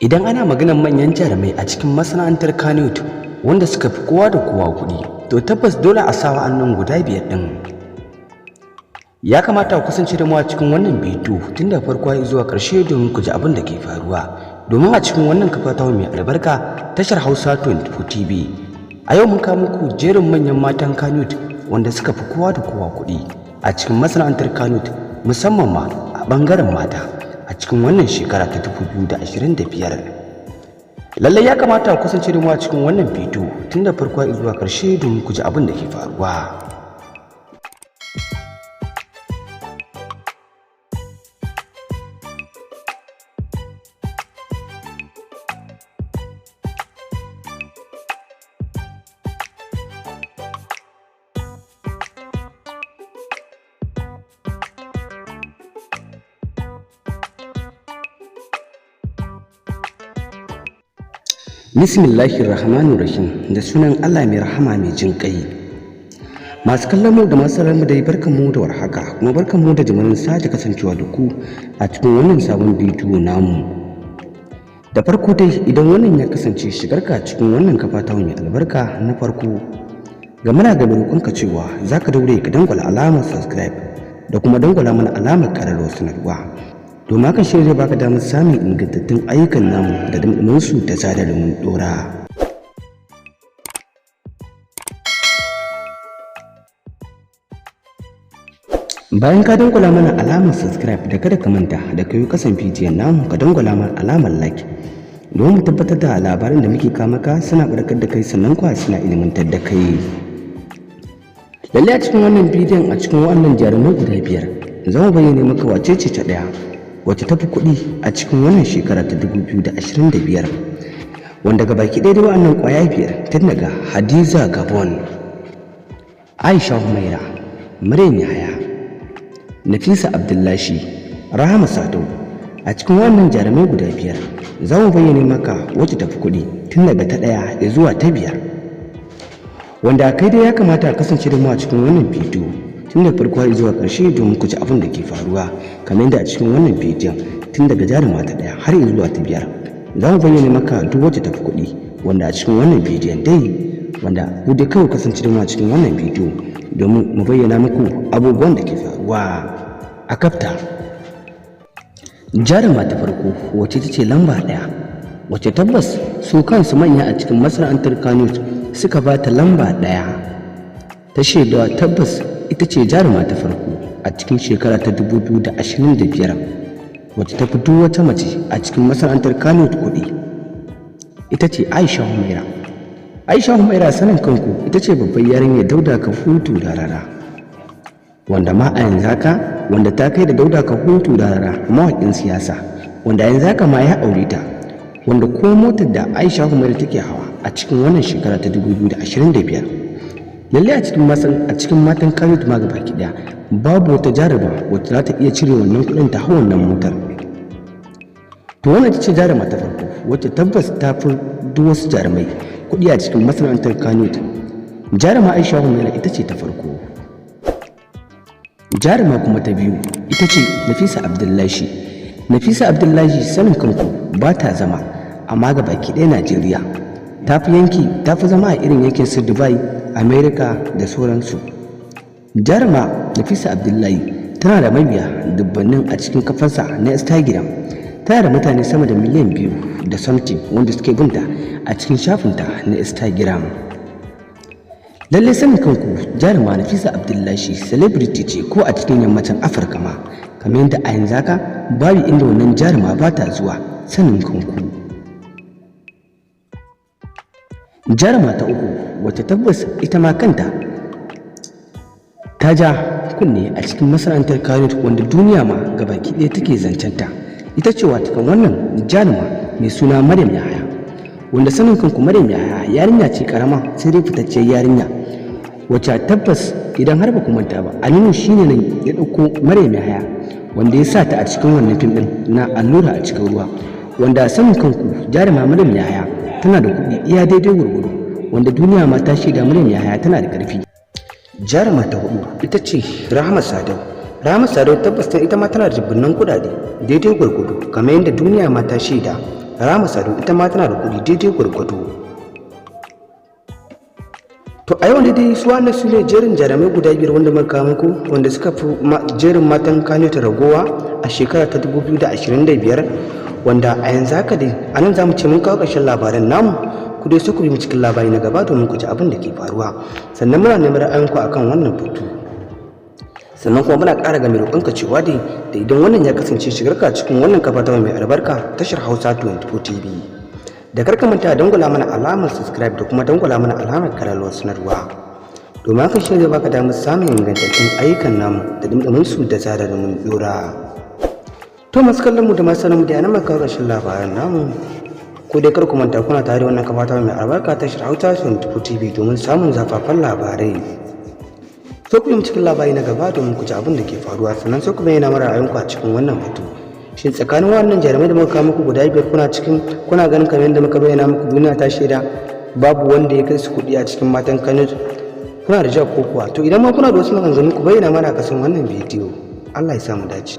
Idan ana maganar manyan jarumai a cikin masana'antar Kannywood wanda suka fi kowa da kowa kuɗi, to tabbas dole a sa wa'annan guda biyar ɗin. Ya kamata ku kasance da mu a cikin wannan bidiyo tun da farko har zuwa ƙarshe domin ku ji abin da ke faruwa. Domin a cikin wannan kafa ta mai albarka, tashar Hausa 24 TV. A yau mun kawo muku jerin manyan matan Kannywood wanda suka fi kowa da kowa kuɗi a cikin masana'antar Kannywood, musamman ma a ɓangaren mata, a cikin wannan shekara ta 2025. Lallai ya kamata ku kasance da mu a cikin wannan bidiyo tun da farko zuwa ƙarshe domin ku ji abin da ke faruwa. Bismillahir Rahmanir Rahim, da sunan Allah mai rahama mai jin ƙai. Masu kallon mu da masu mu dai, barkan mu da warhaka, kuma barkan mu da jimirin sake kasancewa da ku a cikin wannan sabon bidiyo namu. Da farko dai, idan wannan ya kasance shigarka cikin wannan kafa ta mai albarka na farko, ga muna ga roƙonka cewa za ka daure ka dangwala alamar subscribe da kuma dangwala mana alamar ƙararrawar sanarwa, domin haka shi zai baka damar samun ingantattun ayyukan namu da dumdumin su da zarar mun dora. Bayan ka dangwala mana alamar subscribe, da kada ka manta da ka yi kasan bidiyon namu ka dangwala mana alamar like, domin mu tabbatar da labaran da muke kawo maka suna barkar da kai, sannan kuwa suna ilimantar da kai. Lallai a cikin wannan bidiyon, a cikin wannan jarumai guda biyar, za mu bayyana maka wace ce ta ɗaya, wacce ta fi kuɗi a cikin wannan shekara ta 2025, wanda ga baki ɗaya da wa'annan ƙwaya biyar, tun daga Hadiza Gabon, Aisha Humaira, Maryam Yahaya, Nafisa Abdullahi, Rahama Sadau. A cikin wannan jarumai guda biyar, za mu bayyana maka wacce ta fi kuɗi tun daga ta ɗaya zuwa ta biyar, wanda kai dai ya kamata a kasance da mu a cikin wannan bidiyo tun da farko har zuwa ƙarshe domin ku ji abin da ke faruwa. Kamar yadda a cikin wannan bidiyon, tun daga jaruma ta ɗaya har zuwa ta biyar, za mu bayyana maka duk wacce tafi kuɗi, wanda a cikin wannan bidiyon dai, wanda ku dai kawai kasance da mu a cikin wannan bidiyo domin mu bayyana muku abubuwan da ke faruwa a kafta. Jaruma ta farko, wacce ta ce lamba ɗaya, wacce tabbas su kansu manya a cikin masana'antar Kannywood suka ba ta lamba ɗaya, ta shaidawa tabbas ita ce jaruma ta farko a cikin shekara ta 2025 wacce ta fi duk wata mace a cikin masana'antar Kannywood kuɗi, ita ce Aisha Humaira. Aisha Humaira, sanin kanku, ita ce babbar yarinyar Dauda Kahutu Rarara, wanda ma a yanzu haka, wanda ta kai da Dauda Kahutu Rarara mawaƙin siyasa, wanda a yanzu haka ma ya aure ta, wanda ko motar da Aisha Humaira take hawa a cikin wannan shekara ta 2025, lalle a cikin matan Kannywood ma gaba daya, babu wata jaruma wacce za ta iya cire wannan kuɗin ta hau wannan motar. To wannan ita ce jaruma ta farko wacce tabbas ta fi duk wasu jarumai kuɗi a cikin masana'antar Kannywood. Jaruma Aisha Humaira ita ce ta farko. Jaruma kuma ta biyu ita ce Nafisa Abdullahi. Nafisa Abdullahi, sanin kanku, ba ta zama amma ga baki ɗaya Najeriya, ta fi yanki ta fi zama a irin yankin su Dubai, America da sauransu. Jaruma Nafisa Abdullahi tana da mabiya dubbannin a cikin kafarsa na Instagram. Tana da mutane sama da miliyan 2 da something wanda suke binta a cikin shafinta na Instagram. Lallai sanin kanku, jaruma Nafisa Abdullahi celebrity ce ko a cikin yammacin Afirka ma, kamar yadda a yanzu haka babu inda wannan jaruma ba ta zuwa, sanin kanku. Jaruma ta uku, wacce tabbas ita ma kanta ta ja kunne a cikin masana'antar Kannywood, wanda duniya ma gabaki ɗaya take zancenta, ita ce watakan wannan jaruma mai suna Maryam Yahaya, wanda sanin kanku, Maryam Yahaya yarinya ce karama, sai dai fitacciyar yarinya, wacce tabbas idan har ba ku manta ba, Aminu shine nan ya ɗauko Maryam Yahaya, wanda ya sa ta a cikin wannan fim ɗin na Allura a Cikin Ruwa, wanda sanin kanku, jaruma Maryam Yahaya tana da kuɗi iya daidai gwargwado, wanda duniya ma ta shaida Maryam Yahaya tana da ƙarfi. Jaruma ta hudu ita ce Rahama Sadau. Rahama Sadau tabbas ita ma tana da dubunnan kuɗaɗe daidai gwargwado, kamar yadda duniya ma ta shaida. Rahama Sadau ita ma tana da kuɗi daidai gwargwado. To a yau ne dai su wannan su ne jerin jarumai guda biyar wanda muka kawo muku, wanda suka fi jerin matan Kano ta ragowa a shekara ta 2025, wanda a yanzu haka dai a nan za mu ce mun kawo ƙarshen labaran namu. Ku dai su ku bi mu cikin labari na gaba domin ku ji abin da ke faruwa. Sannan muna neman ra'ayinku akan wannan batu. Sannan kuma muna ƙara game roƙonka cewa dai da idan wannan ya kasance shigarka cikin wannan kafa ta mai albarka, tashar Hausa 24 TV, da karka manta dangwala mana alamar subscribe da kuma dangwala mana alamar kararrawar sanarwa, domin haka shi zai baka damar samun ingantattun ayyukan namu da dimdimin su da zarar mun dora. To masu kallon mu da masu sanin mu da yana maka ƙarshen labaran namu, ko dai kar ku manta kuna tare da wannan kafa ta mai albarka, tashar Hausa 24 TV, domin samun zafafan labarai. Sai ku yi cikin labari na gaba domin ku ji abin da ke faruwa. Sannan sai ku bayyana mara ra'ayinku a cikin wannan batu. Shin tsakanin wannan jarumai da muka kawo muku guda biyar, kuna cikin kuna ganin kamar yadda muka bayyana muku, duniya ta shaida babu wanda ya kai su kuɗi a cikin matan Kano, kuna da ja ko kuwa? To idan ma kuna da wasu maganganu, ku bayyana mana a kasan wannan bidiyo. Allah ya sa mu dace.